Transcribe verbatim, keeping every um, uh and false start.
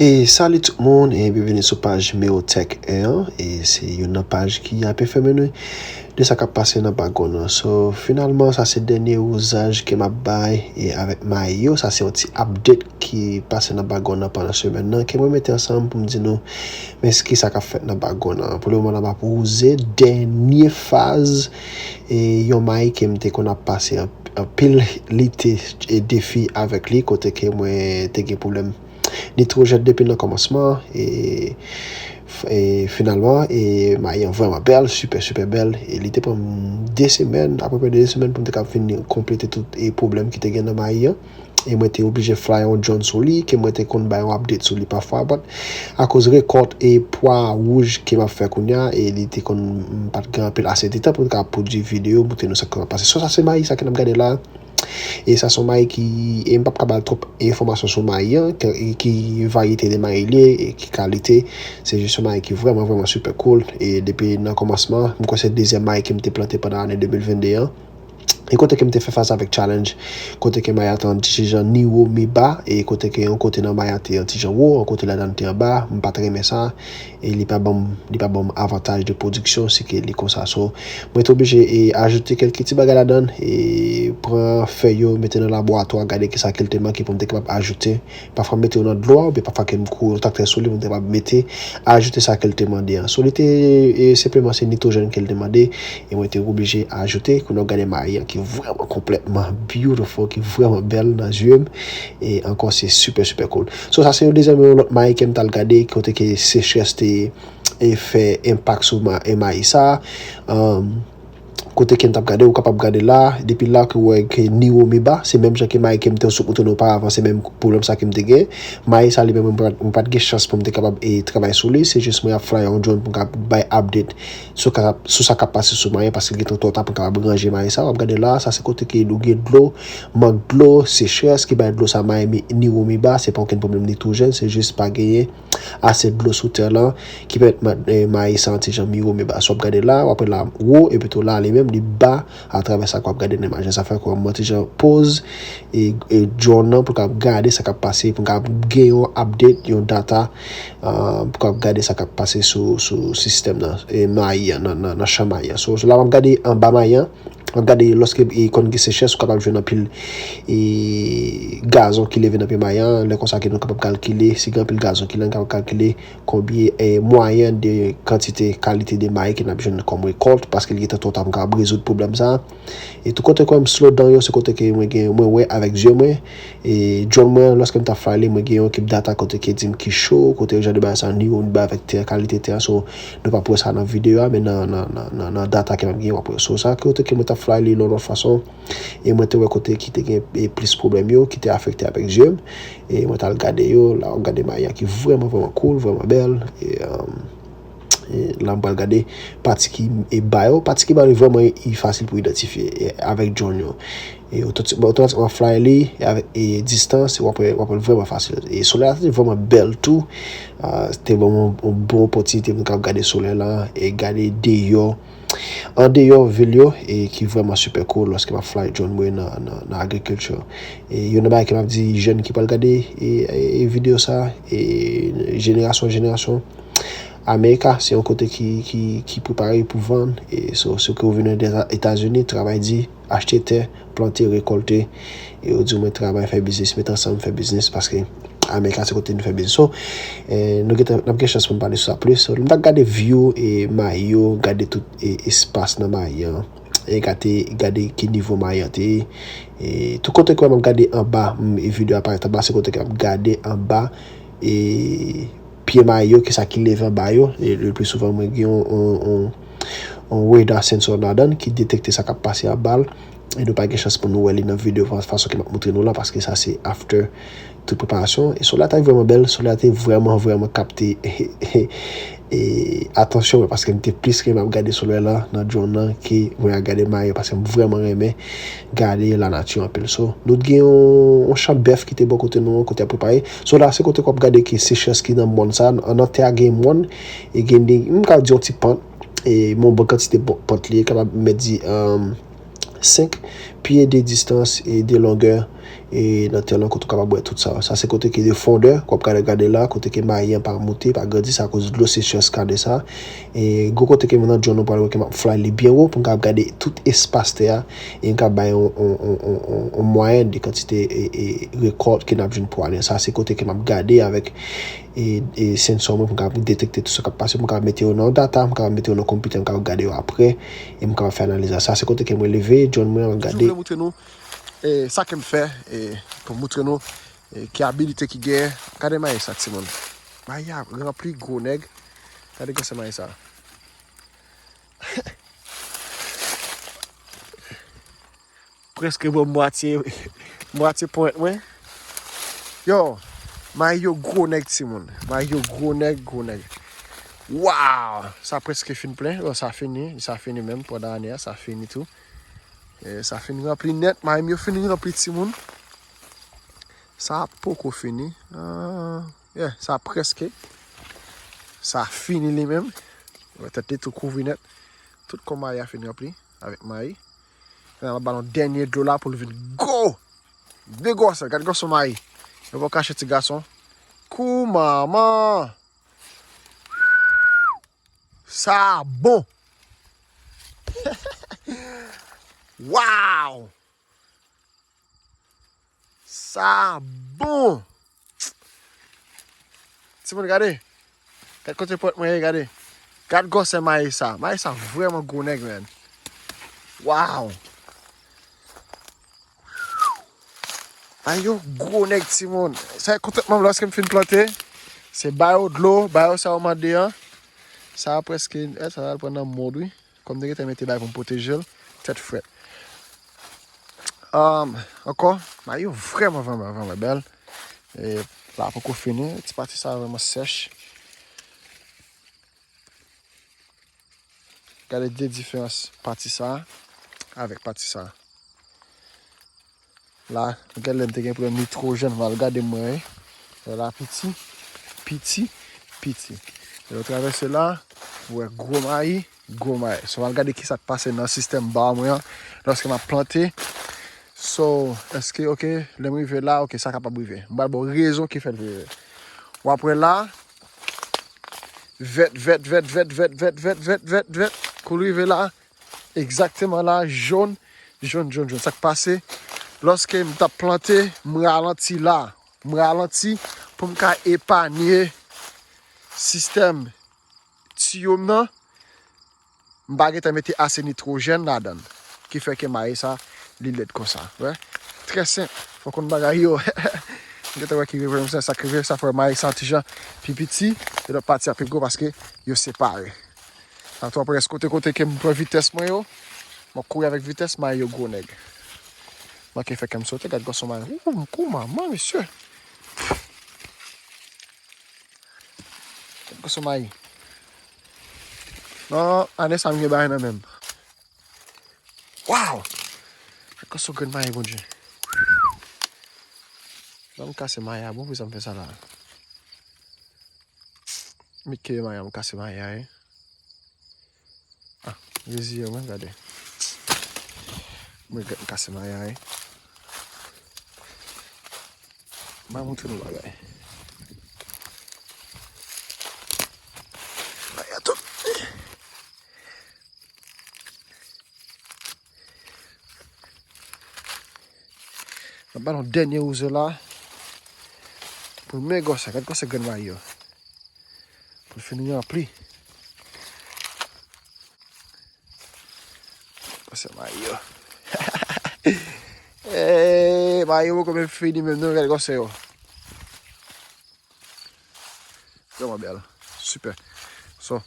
E salut tout moun e byenveni sou paj Meotech un an. E se youn nan paj ki ape enfòme nou de sa k ap pase nan background nan. So, finalman, sa se dènye wouzaj ke m ap bay e avèk mayi yo. Sa se yon ti update ki pase nan background nan pandan semèn nan ke mwen mete ansanm pou m di nou men kisa k ap fèt nan background nan. Pou le moman, n ap wouze dènye faz e yon mayi ke m te konn ap pase an- anpil lite e defi avèk li, kote ke mwen te gen pwoblèm nitwojèn depi nan kòmansman. E, e finalman, e mayi an vrèman bèl, sipè, sipè bèl. E li te pran m de semèn, apeprè de semèn pou m te kab fin konplete tout e pwoblèm ki te gen nan mayi an. E mwen te oblije fly yon drone sou li, ke mwen te konn bay yon update sou li pafwa, but akoz rekòt e pwa wouj ke m ap fè kounye a, e li te konn, m pa t gen anpil ase de tan pou m te kab pwodui videyo, montre nou sa k ap pase. So, sa se mayi sa ke n ap gade la. E sa se yon mayi ki, e m p ap ka ba l twòp enfòmasyon sou mayi an, ki, ki varyete de mayi li ye, e ki kalite. Se jis yon mayi ki vrèman, vrèman sipè cool. E depi nan kòmansman, m kwè se dezyèm mayi ke m te plante pandan ane de mil vennde an. E kote ke m te fè fas avèk challenge, kote ke mayi an te yon ti jan ni wo mi ba, e kote ke yon kote nan mayi an te yon ti jan wo, yon kote ladan l te anba, m pa t renmen sa, e li pa ban m, li pa ban m avantaj de pwodiksyon, se ke li konsa. So, mwen te oblije e ajoute kèlke ti bagay ladan l, e pran fèy yo, mete nan laboratwa, gade kisa ke l te manke pou m te kapab ajoute. Pafwa m mete yo nan dlo a, oubyen pafwa ke m kouri yon traktè sou li pou m te kapab mete, ajoute sa ke l te mande an. So, li te, e, senpleman se nitwojèn ke l te mande, e mwen te oblije ajoute. Kounye a w gade mayi an ki vrèman konplètman beautiful, ki vrèman bèl nan zye m. E ankò, se sipè, sipè cool. So, sa se yon dezyèm, yon lòt mayi ke m t al gade, kote ke sechrès te e fè enpak sou ma, e mayi sa. Um, kote ke m t ap gade, ou kapab gade la, depi la ke w wè ke ni wo mi ba, se menm jan ke mayi ke m te sot montre nou oparavan, se menm pwoblèm sa ke m te gen. Mayi sa li menm, mwen pa t, mwen pa t gen chans pou m te kapab e travay sou li, se jis mwen ap fly yon drone pou m kapab bay update sou, ka, sou sa k ap pase sou mayi an, paske l gentan twò ta pou m kapab ranje mayi sa. W ap gade la, sa se kote ke nou gen dlo, mank dlo, sechrès ki bay dlo sa mayi mi, ni wo mi ba, se pa okenn pwoblèm nitwojèn, se jis pa genyen ase dlo sou tè lan ki pèmèt ma- eh, mayi sa an ti jan mi wo mi ba. So w ap gade la, w ap wè la wo, epi tou la li menm li ba atravè sa ke w ap gade nan imaj la. Sa fè ke mwen ti jan poze e, e drone nan pou l kapab gade sa k ap pase, pou l kapab gen yon update, yon data, ah, pou l kapab gade sa k ap pase sou, sou sistèm nan, e mayi an, nan, nan, nan chan mayi an. So, so la m ap gade anba mayi an, w ap gade lòske e konn gen sechrès, ou kapab jwenn anpil e gazon ki leve nan pye mayi an. Lè konsa ke nou kapab kalkile, si gen anpil gazon ki la, nou kapab kalkile konbyen e mwayen de kantite, kalite de mayi ke n ap jwenn kòm rekòlt, paske li gentan twò ta pou n kapab rezoud pwoblèm sa a. E tout kote ke w wè m slow down yo, se kote ke mwen gen, mwen wè avèk zye mwen. E drone mwen, lòske m t ap fly li, mwen gen yon ekip data kote ke di m ki cho, kote jan de bagay sa, ni wo ni ba avèk tè, kalite tè a. So, nou p ap wè sa nan videyo a, men nan, nan, nan, nan, nan data ke m ap gen, w ap wè. So, sa kote ke mwen t ap fly li yon lòt fason. E mwen te wè kote ki te gen e plis pwoblèm yo, ki te afekte avèk zye m. E mwen t al gade yo, la w ap gade mayi an ki vrèman, vrèman cool, vrèman bèl. E, um, e la m pral gade pati ki e ba yo. Pati ki ba yo vrèman e fasil pou idantifye e avèk drone yo. E otomatikman, otomatikman fly li e avèk e distans, w ap wè, w ap wè l vrèman fasil. E solèy la te vrèman bèl tou. Ah, te ban mwen yon bon opòtinite pou m kapab gade solèy la e gade deyò, andeyò vil yo, e ki vrèman sipè cool lòske m ap fly drone mwen nan, nan, nan agrikilti. E youn nan bagay ke m ap di jèn ki pral gade e, e, e videyo sa, e jenerasyon, jenerasyon, Amerika se yon kote ki, ki, ki prepare pou vann. E so, si w vin nan Etazini, travay di, achte tè, plante, rekòlte, e yo di w mwen travay, fè biznis, met ansanm, fè biznis, paske Amerika se kote nou fè biznis. So, e, nou gentan, n ap gen chans pou n pale sou sa plis. So, m t ap gade view e mayi yo, gade tout e, espas nan mayi an. E gade, gade ki nivo mayi an te ye. E tout kote ke m ap gade anba, m, e videyo a parèt anba, se kote ke m ap gade anba e pye mayi yo, ki sa ki leve anba yo. E le pli souvan, mwen gen yon, yon, yon, yon radar sensor ladan ki detekte sa k ap pase anba l. E nou pa gen chans pou nou wè li nan videyo fa- fason ke m ap montre nou la, paske sa se after tout preparasyon. E solèy la te vrèman bèl, solèy la te vrèman, vrèman kapte e, atansyon mwen, paske m te plis renmen ap gade solèy la nan drone nan ke mwen ap gade mayi an, paske m vrèman renmen gade lanati anpil. So, nou t gen yon, yon chan bèf ki te bò kote nou an, kote y ap prepare. So, la, se kote ke w ap gade ke sechrès ki nan mòn sa, nan, nan tè a gen mòn, e gen de, m ka di yon ti pant, e yon bon kantite bon pant li ye, kapab mèt di, um, senk pye de distans e de longè, e nan tè lan kote w kapab wè tout sa. Sa se kote ki de fondè, w ap gade, gade la, kote ke mayi an pa moute, pa grandi, se akoz dlo sechrès ka de sa. E gwo kote ke m nan drone nan pral wè ke m ap fly li byen wo pou m kapab gade tout espas tè a, e m kapab bay yon, yon, yon, yon, yon, yon mwayèn de kantite e, e rekòt ke n ap jwenn pou ane. Sa se kote ke m ap gade avèk e, e sensò mwen pou m kapab detekte tout sa k ap pase, pou m kapab mete yo nan data, m kapab mete yo nan konpitè, m kapab gade yo apre, e m kapab fè analiz la. Sa se kote ke mwen leve, drone mwen, m ap gade. Toujou vle moutre nou e, sa ke m fè, e, pou moutre nou e, ki abilite ki genyen. Gade mayi sa, timoun. Mayi a ranpli gwo nèg. Gade gwosè mayi sa. Prèske bò mwatye, mwatye pwent mwen. Yo, mayi yo gwo nèg, timoun. Mayi yo gwo nèg, gwo nèg. Waw! Sa prèske fin plen. Yo, sa fini. Sa fini menm pandan ane a. Sa fini tou. E, sa fin ranpli nèt. Mayi m yo fin ranpli, timoun. Sa poko fini. Ah, yeah, sa prèske. Sa fini li menm. Wè, tèt li tou kouvri nèt. Tout kò mayi a fin ranpli avèk mayi. Kounye a m ap ba l yon dènye dlo la pou l vin gwo. De gwosè, gad gwosè mayi. Yo poko kache ti gason. Kou manman. Sa bon. Waw! Sa bon! Timoun, gade. Gad kote pwent mwen ye, gade. Gad gwosè mayi sa. Mayi sa vrèman gwo nèg, man. Waw! Mayi yo gwo nèg, timoun. Sa e kontantman m lòske m fin plante. Se ba yo dlo, ba yo sa yo mande an. Sa a prèske, eh, sa a pral pran nan mond, wi. Kòm m te gentan mete bagay pou m pwoteje l, tèt frèt. Um, ankò, mayi yo vrèman, vrèman, vrèman bèl. E la poko fini, ti pati sa vrèman sèch. Gade de diferans pati sa avèk pati sa. La, gen lè m te gen pwoblèm nitwojèn, m al gade m wè, wi. Wè la piti, piti, piti. Lè w travèse la, ou wè gwo mayi, gwo mayi. So, m al gade kisa k pase nan sistèm ba mwen an, lòske m ap plante. So, èske, oke, lè m rive la, oke, sa kapab rive. M pral ba w rezon ki fè l rive. W ap wè la, vèt, vèt, vèt, kou l rive la, egzakteman la, jòn, jòn, jòn, jòn. Sa k pase? Lòske m t ap plante, m ralanti la. M ralanti pou m ka epanye sistèm tiyo m nan. M pa gentan mete ase nitwojèn ladan l. Ki fè ke mayi sa, li lèd konsa. Wè? Trè senp. Fò konn bagay yo. M gentan wè ki rive, sa k rive, sa fè mayi sa ti jan pi piti, e lòt pati a pi gwo paske yo separe. Sa tou apre, kote, kote ke m pran vitès mwen yo, m ap kouri avèk vitès, mayi yo gwo nèg. Manke fè kè m sote, gad gwosè mayi. Ou, m kou manman, mesye. Gad gwosè mayi. Non, ane sa m gen bagay nan men m. Waw! Gad gwosè grenn mayi, Bondye. Jan m kase mayi a, bon, pou sa m fè sa la. Mike mayi a, m kase mayi a, wi. Ah, reziye mwen, gade. Mwen regrèt m kase mayi a, wi. M a montre nou bagay. Mayi a tou. M ap ba nou dènye wouze la. Pou l men gwosè, gad gwosè grenn mayi yo. Pou l fini ranpli. Gwosè mayi yo. Eey, mayi yo poko menm fini menm non, gad gwosè yo. Vrèman bèl. Sipè. So,